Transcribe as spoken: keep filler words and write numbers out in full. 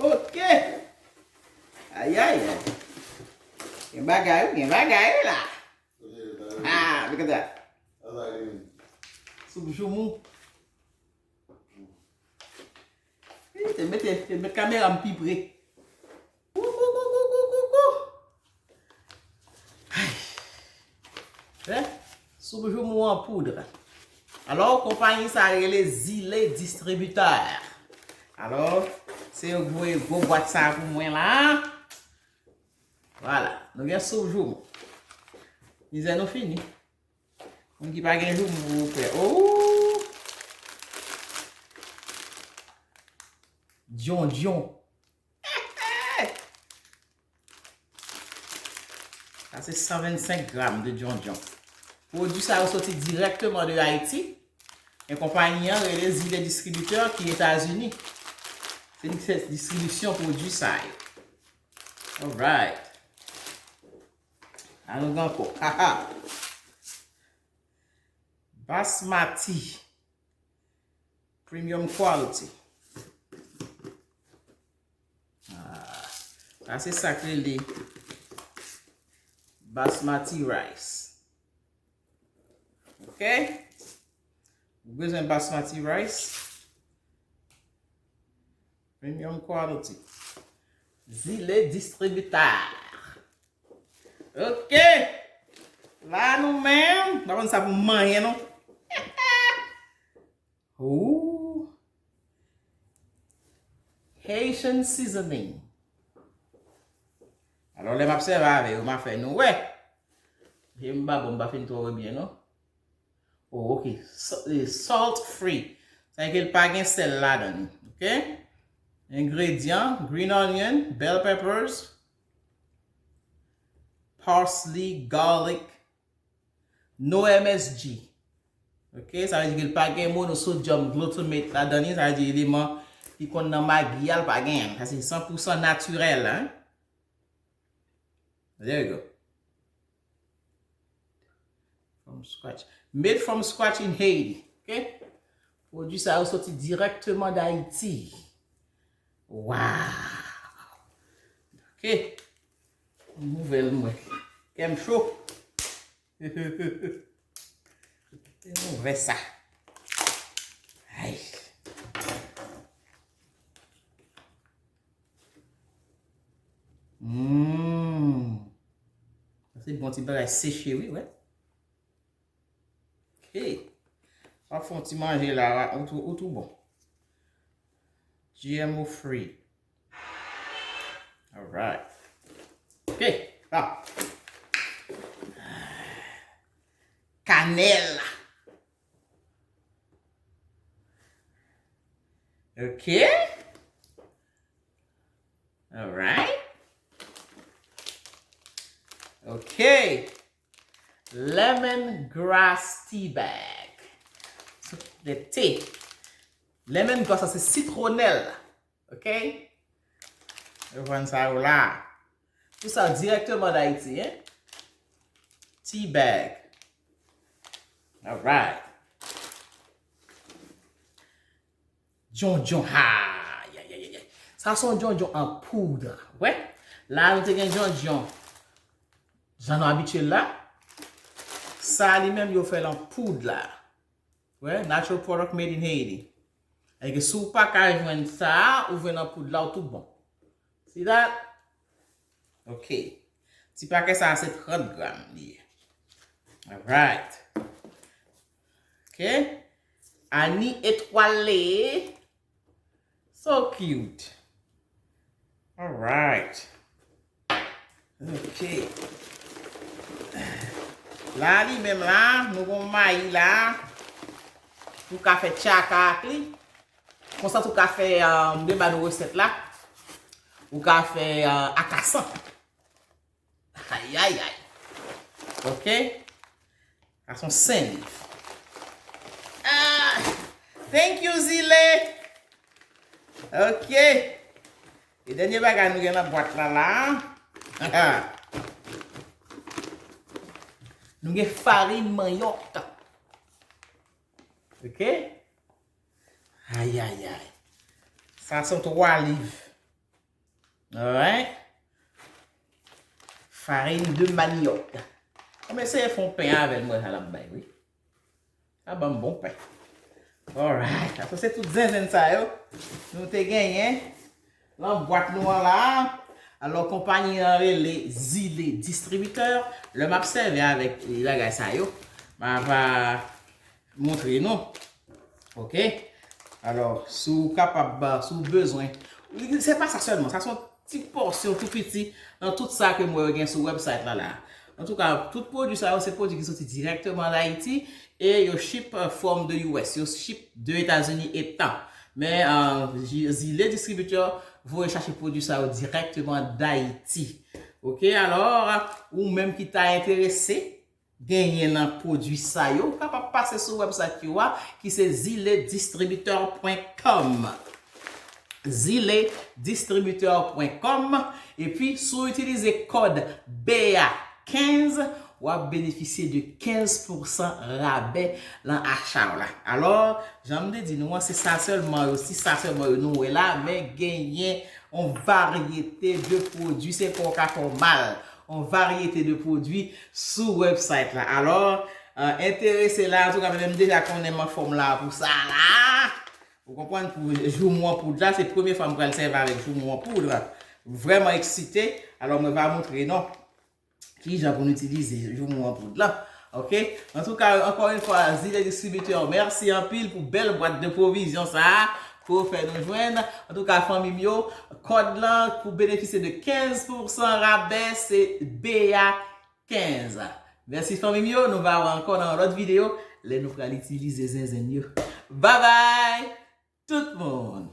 Ok. Ayayay. Gen bagay wi, gen bagay wi la. Ah, look at that. Soup joumou. Wi, te mete, te met kamera m pi pre. Kou, kou, kou, kou, kou, kou, kou. Ay. Wè? Soup joumou an poud. Alò, konpayi sa rele Zile Distribitè. Alò, se yo ki voye gwo bwat sa pou mwen la. Vwala, nou gen soup joumou. Mizè nou fini. Moun ki pa gen joumou pou yo fè. Oh! Djondjon. Sa se san vennsenk gram de djondjon. Pwodui sa yo soti dirèkteman de Ayiti. E konpayi an rele Zile Distribitè ki Etazini. Se li ki fè distribisyon pwodui sa yo. Alright. An nou gen ankò. Haha. Basmati. Premium quality. Ah, sa se sa k rele basmati rice. Ok? Ou bezwen basmati rice. Premium quality. Zile Distribitè. Ok. La nou menm, m pa konn sa pou m manyen non. Ooh. Haitian seasoning. Alò, lè m ap sèvi avè yo, m a fè nou wè. Je m pa bon, m pa fin twò wè byen non. Oh, ok. Sa- eh, Salt free. Sa vle di ke l pa gen sèl ladan li. Ok? Engredyan, green onion, bell peppers, parsley, garlic, no M S G. Ok? Sa vle di ke l pa gen monosodium glutamate ladan li. Sa vle di eleman ki konn nan magi a, l pa gen. Sa se san pou san natirèl, hein? There you go. From scratch. Made from scratch in Haiti. Ok? Pwodui sa yo soti dirèkteman d Ayiti. Wow! Ok. Nouvèl mwen. Kè m cho. Te ouvè sa. Ay. Mm. Sa se bon ti bagay seche wi, wè. Ok. W ap fè yon ti manje la, ou tou, ou tou bon. G M O free. Alright. Ok. Ah. Kanèl. Ok. Alright. Ok. Lemon grass tea bag. De te. Lemon grass, sa se sitwonèl. Ok? Yo vann sa yo la. Tout sa dirèkteman d Ayiti, hein? Tea bag. Alright. Djondjon. Ha! Ay, ay, ay, ay. Sa se yon djondjon an poud. Wè? La, nou te gen djondjon. Jan nou abitye l la. Sa, li menm, yo fè l an poud la. Wè, natural product made in Haiti. Èske si w pa ka jwenn sa a, ou jwenn an poud la, ou tout bon. See that? Ok. Ti pakèt sa a se trant gram li ye. Alright. Ok. Ani etwale. So cute. Alright. Ok. La li menm la, nou gon mayi la. Ou ka fè tchaka ak li. Konsa tou ka fè, um, de ba nou resèt la. Ou ka fè, uh, akasan. Ayayay. Ok. Sa se yon sen liv. Ah, thank you, Zile. Ok. E dènye bagay nou gen nan bwat la la. Nou gen farin manyòk. Ok. Ayayay. Sa se yon twa liv. Alright. Farine de manioc. An m eseye fè yon pen avè l, m wè sa l ap bay, wi. Sa ban m bon pen. Alright. Apre se tout zenzenn sa yo nou te genyen nan bwat nou an la. Alò, konpayi an rele Zile Distributeur. Lè m ap sèvi avèk bagay sa yo, m ava montre nou. Ok? Alò, si w kapab, si w bezwen, se pa sa sèlman, sa se yon ti pòsyon tou piti nan tout sa ke m wè yo gen sou website la la. Antouka, tout pwodui sa yo se pwodui ki soti dirèkteman d Ayiti e yo ship from the U S, yo ship de Etazini etan. Men uh, Zile Distributeur voye chache pwodui sa yo dirèkteman d Ayiti. Ok, alò, ou menm ki ta enterese genyen nan pwodui sa yo, ou kapab pase sou website yo a, ki se zile distributeur point com. zile distributeur point com. Epi, si w itilize kòd B A kenz, w ap benefisye de kenz pousan rabè nan acha w la. Alò, jan m te di nou an, se sa sèlman yo, si sa sèlman yo nou wè la, men genyen yon varyete de pwodui, se kò w ka fè w mal, yon varyete de pwodui sou website la. Alò, uh, enterese la, antouka, men m deja konnen m anfòm la pou sa la. Ou konprann, pou joumou an poud la, se premye fwa m pral sèvi avèk joumou an poud. Vrèman eksite. Alò, mwen va montre nou kijan pou nou itilize joumou an poud la. Ok? Antouka, ankò yon fwa, Zile Distributeur, mèsi anpil pou bèl bwat de pwovizyon sa a ke w fè nou jwenn. Antouka, fanmi m yo, kòd lan pou benefisye de kenz pousan rabè, se B A kenz. Mèsi fanmi m yo, nou va wè ankò nan yon lòt videyo lè nou pral itilize zenzenn yo. Babay tout moun!